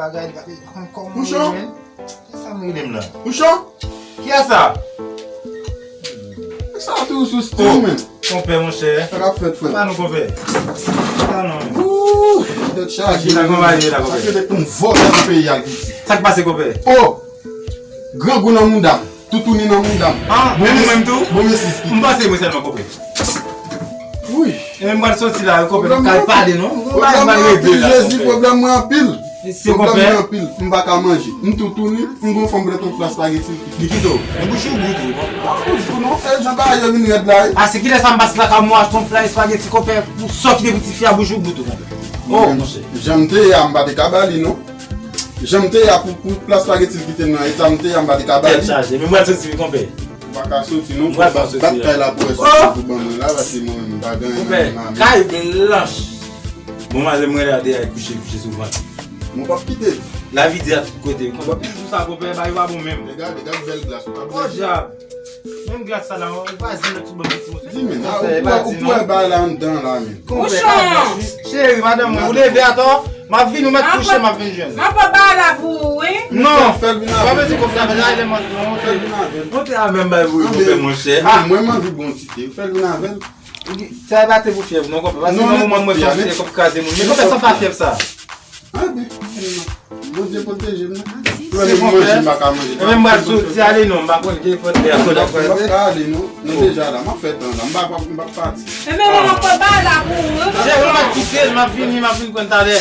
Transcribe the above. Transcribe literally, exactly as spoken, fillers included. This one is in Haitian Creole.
Bagay li pa te konn kòman Pouchon? Sa m rele m la. Pouchon? Ki a sa? Sa toujou sou stil, men. Konpè, monchè. Sa k ap fèt, frè? Sa nou, konpè? Sa nou. Ooh, tèt chaje. Sa konpè, la, konpè. Sa se te pou m vòlè nan peyi Ayiti. Sa k pase, konpè? Oh! Grangou nan mouda m. Toutouni nan mouda m. Ah, bon, men mwen menm tou? Bon, men sis. M panse mwen sèlman, konpè. Wi. E men m pral soti la, konpè, m kal pale, non. Pwoblèm mwen anpil, Jezi, pwoblèm mwen anpil. Pwoblèm mwen anpil. M pa ka manje. M toutouni, m gon fanm prete yon pla espageti. Li kite w. Men bouch ou gou tou. Pa bouch gou non. E jan bagay yo vin rèd la, wi. A, se kilè sa m pase lakay mwen achte yon pla espageti, konpè, pou sa ki te pou tifi a bouch ou gou tou, konpè. Oh, monchè. Jan m te ye a, m pa te ka ba li, non. Jan m te ye a pou, pou pla espageti l kite m nan, eta m te ye a, m pa te ka ba li. Tèt chaje. Men m pral soti, wi, konpè. Ou pa ka soti non, fò w bat kay la pou wè soti pou ban mwen la, paske mwen menm m pa gen anyen nan men m. Kay blanch. Bon, manzè mwen la deyò kouche, kouche sou vant. Mwen p ap kite. Lavi di a tout kote. Konpè, toujou sa, konpè, bagay pa bon menm. Gade, gade bèl glas ou pa bwè. Oh, dyab. Menm glas sa la, ou pa di nan tout bon piti mwen. Di men, ou pou wè bagay la anndan la, men. Konpè, cheri, madanm mwen, ou leve atò. M ap vini, ou mèt kouche, m ap vin jwenn. M ap pran bagay la pou ou, wi. Non, fè l vin avè m. Pa bezwen konfyans avè l, ale, non, fè l vin avè m. Monte a menm bay pou ou, konpè, monchè. Ah, mwen, m anvi bon ti te. Fè l vin avè l. Sa e pa te pou fyèv, non, konpè. Paske nan moman mwen fè fyèv, kòm kraze moun. Men konpè, sa pa fyèv, sa. Ah, ben, Bondye pwoteje m, non. Lè m manje, m pa ka manje. Mwen menm, m pral soti, ale, non, m pa konn ki fòt. M pa ka ale, non. Nou deja la, m ap fè tan la. M pa, m pa pati. Enben, mwen, m ap pran bagay la pou ou, wi. Cheri, ou mèt kite l, m ap vini, m ap vin pran talè.